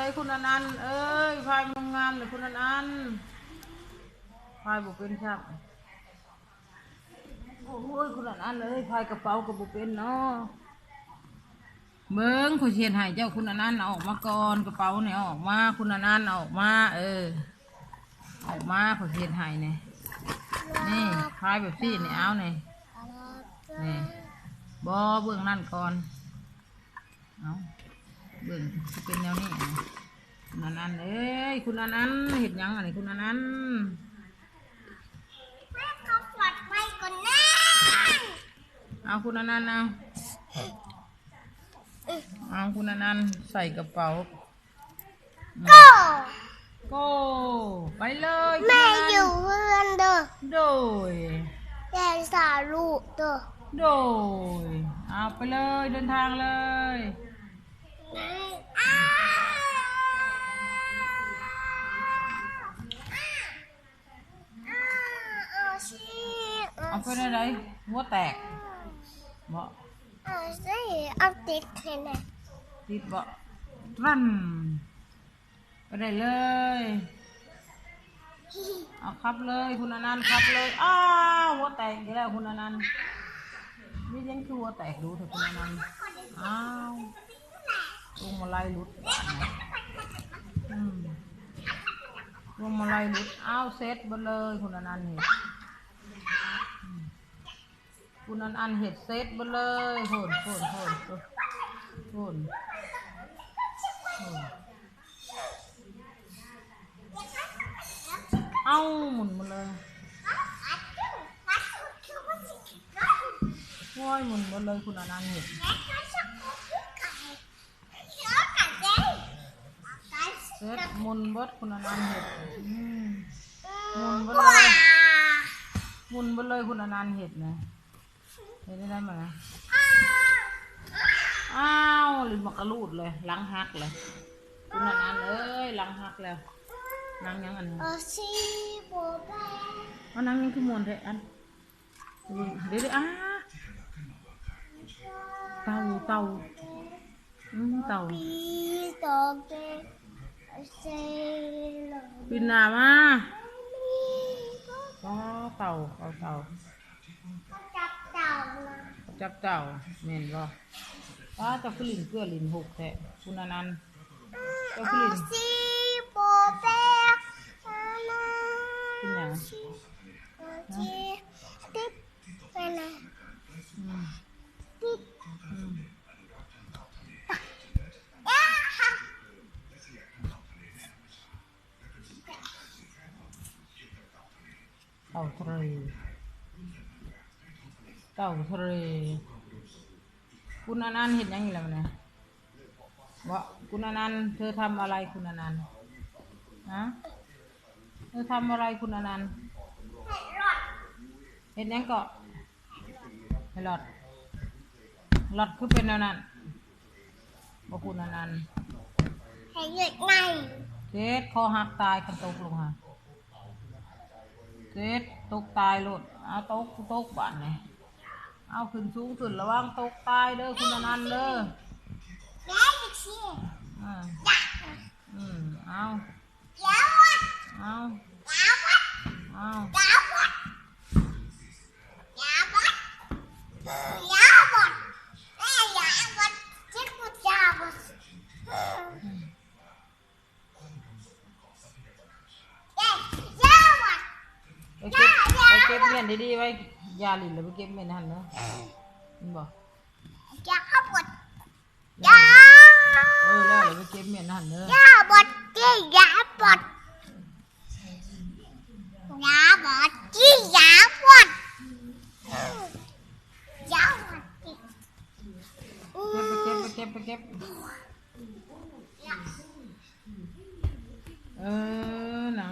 ອ້າຍ ຄຸນອານັນເອີຍ ພາຍງາມໆເລີຍ ຄຸນອານັນ ພາຍບໍ່ເປັນຊ້ຳ. ໂອ້ຍ ຄຸນອານັນເອີຍ ພາຍກະເປົາກະບໍ່ເປັນເນາະ. ເບິ່ງ ຂ້ອຍຊິເຮັດໃຫ້ເຈົ້າ ຄຸນອານັນ ເອົາອອກມາກ່ອນ ກະເປົານີ້ ເອົາອອກມາ ຄຸນອານັນ ເອົາອອກມາ ເອີ ເອົາອອກມາ ຂ້ອຍຊິເຮັດໃຫ້ນີ້ ນີ້ ພາຍແບບຊີ້ນີ້ ເອົານີ້ ນີ້ ບໍ່ ເບິ່ງນັ້ນກ່ອນ ເອົາ ເບິ່ງ ຊິເປັນແນວນີ້ ຄຸນອານັນເອີຍ ຄຸນອານັນ ເຮັດຫຍັງອັນນີ້ ຄຸນອານັນ? ເອົາ ຄຸນອານັນ ເອົາ ເອົາ ຄຸນອານັນ ໃສ່ກະເປົາ ໂກ ໂກ ໄປເລີຍ ແມ່ຢູ່ເຮືອນເດີ ໂດຍ ແຕ່ສາລູກເດີ ໂດຍ ເອົາ ໄປເລີຍ ເດີນທາງເລີຍ. ເອົາເປັນແນວໃດ? ຫົວແຕກເບາະ? ເອົາຊິ ເອົາຕິດໃຫ້ແດ່ ຕິດເບາະ? ຕຣັນ ໄປໄດ້ເລີຍ ເອົາ ຂັບເລີຍ ຄຸນອານັນ ຂັບເລີຍ. ອ້າວ ຫົວແຕກອີກແລ້ວ ຄຸນອານັນ ມີຫຍັງຄືຫົວແຕກດຸແທ້ ຄຸນອານັນ? ອ້າວ ພວງມາໄລຫຼຸດ ອືມ ພວງມາໄລຫຼຸດ. ອ້າວ ເສັດເບິດເລີຍ ຄຸນອານັນເຮັດ ອືມ ຄຸນອານັນເຮັດເສັດເບິດເລີຍ ໂພນ ໂພນ ໂພນ ໂພນ ໂພນ. ເອົາ ໝຸນໝົດເລີຍ ໂອ້ຍ ໝຸນໝົດເລີຍ ຄຸນອານັນເຮັດ ເສັດ ໝຸນເບິດ ຄຸນອານັນເຮັດ ອືມ ໝຸນເບິດເລີຍ ໝຸນເບິດເລີຍ ຄຸນອານັນເຮັດນະ. ເຮັດໄດ້ມານະ ອ້າວ ລິນມັກກະລູດເລີຍ ຫຼັງຫັກເລີຍ ຄຸນອານັນເອີຍ ຫຼັງຫັກແລ້ວ. ນັ່ງຫຍັງອັນນີ້? ເອົາຊິບໍ່ແປ ເອົາ ນັ່ງຫຍັງຄືມ່ວນແທ້ ອັນ ເດ້ໆ ອ້າ ເຕົ່າ ເຕົ່າ ອືມ ເຕົ່າ ປິ່ນໜ້າມາ ອໍ ເຕົ່າ ເຕົ່າ ເຕົ່າ ຈັບເຕົ່າ ແມ່ນບໍ່? ປ້າ ເຈົ້າຄືຫຼິ້ນເກືອຫຼິ້ນຫົກແທ້ ຄຸນອານັນ ເຈົ້າຄືຫຼິ້ນ ເອົາຊິບໍ່ແປ ເປັນຫຍັງ? ເອົາຊິຕິດໄປນະ ອືມ ຕິດ ອືມ. ເຕົ່າທະເລ ເຕົ່າທະເລ ຄຸນອານັນເຮັດຫຍັງອີກແລ້ວນີ້? ເບາະ ຄຸນອານັນ ເທີທຳອະໄລ ຄຸນອານັນ? ຮະ ເທີທຳອະໄລ ຄຸນອານັນ? ເຮັດຫຍັງເກາະ? ໃຫ້ຫຼອດ ຫຼອດຄືເປັນແນວນັ້ນ ບໍ່ຄຸນອານັນ ໃຫ້ເຮັດໃໝ່ ເຈັດ ຄໍຫັກຕາຍ ຄັນຕົກລົງຫັ້ນ ເຈັດ ຕົກຕາຍໂລດ ເອົາ ຕົກ ຕົກບາດນີ້ ເອົາ ຂຶ້ນສູງຂຶ້ນ ລະວັງຕົກຕາຍເດີ ຄຸນອານັນເດີ ອືມ ເອົາ ເອົາ ເອົາ ໄປເກັບ ໄປເກັບມ້ຽນດີໆໄວ້ ຢ່າຫຼິ້ນແລ້ວ ໄປເກັບມ້ຽນຫັ້ນເດີ ເຫັນບໍ່? ຢ່າ ເອີ ແລ້ວ ແລ້ວໄປເກັບມ້ຽນຫັ້ນເດີ ຢ່າບອດ ຢ່າບອດ ຢ່າບອດ ຢ່າບອດ ຢ່າບອດ ເກັບ ໄປເກັບ ໄປເກັບ ໄປເກັບ ເອີ ນາງ